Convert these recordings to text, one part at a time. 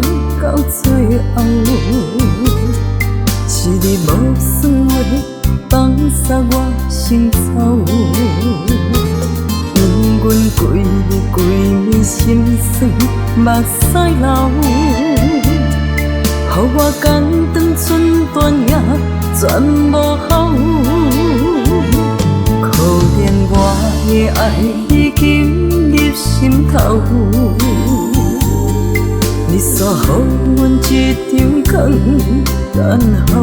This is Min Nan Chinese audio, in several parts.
到最後，是你無算話放捒我先走。因阮規日規暝心酸，目屎流，予我肝腸寸斷也全無效。可憐我的愛已經入心頭，你煞予阮這場空等候。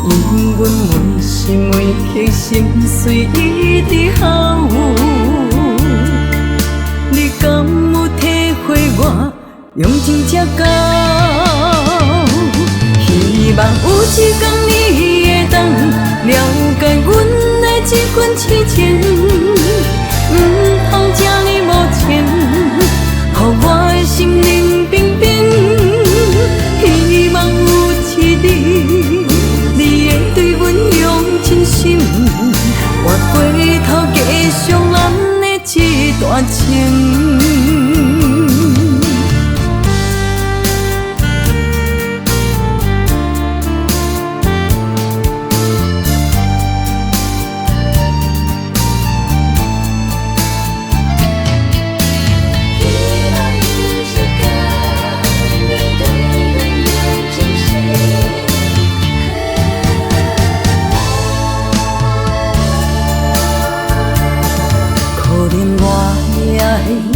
因阮每時每刻心碎一直哭，你敢有體會我用情這厚？希望有一天你會當了解阮的這份痴情，毋通這呢無情，予我的心冷冰冰。希望有一日，你會對阮用真心，換過頭繼續咱的這段情。希望有一天，你對阮用真心。可憐我的愛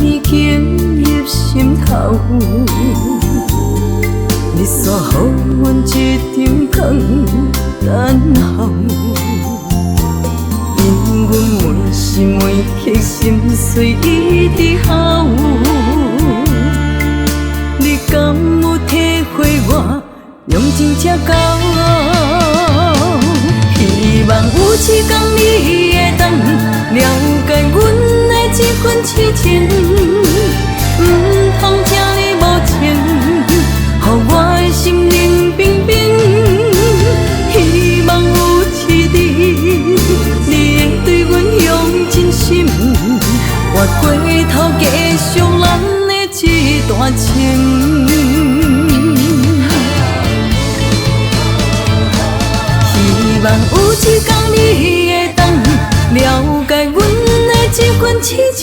已經入心頭，你煞予阮這場空等候。因阮每時每刻心碎一直哭，你敢有體會我用情這厚？希望有一天你會當了解阮的這份痴情，毋通這呢無情，予我的心冷冰冰。希望有一日，你會對阮用真心，換過頭繼續咱的這段情。希望有一天你會當了解阮的這份痴情。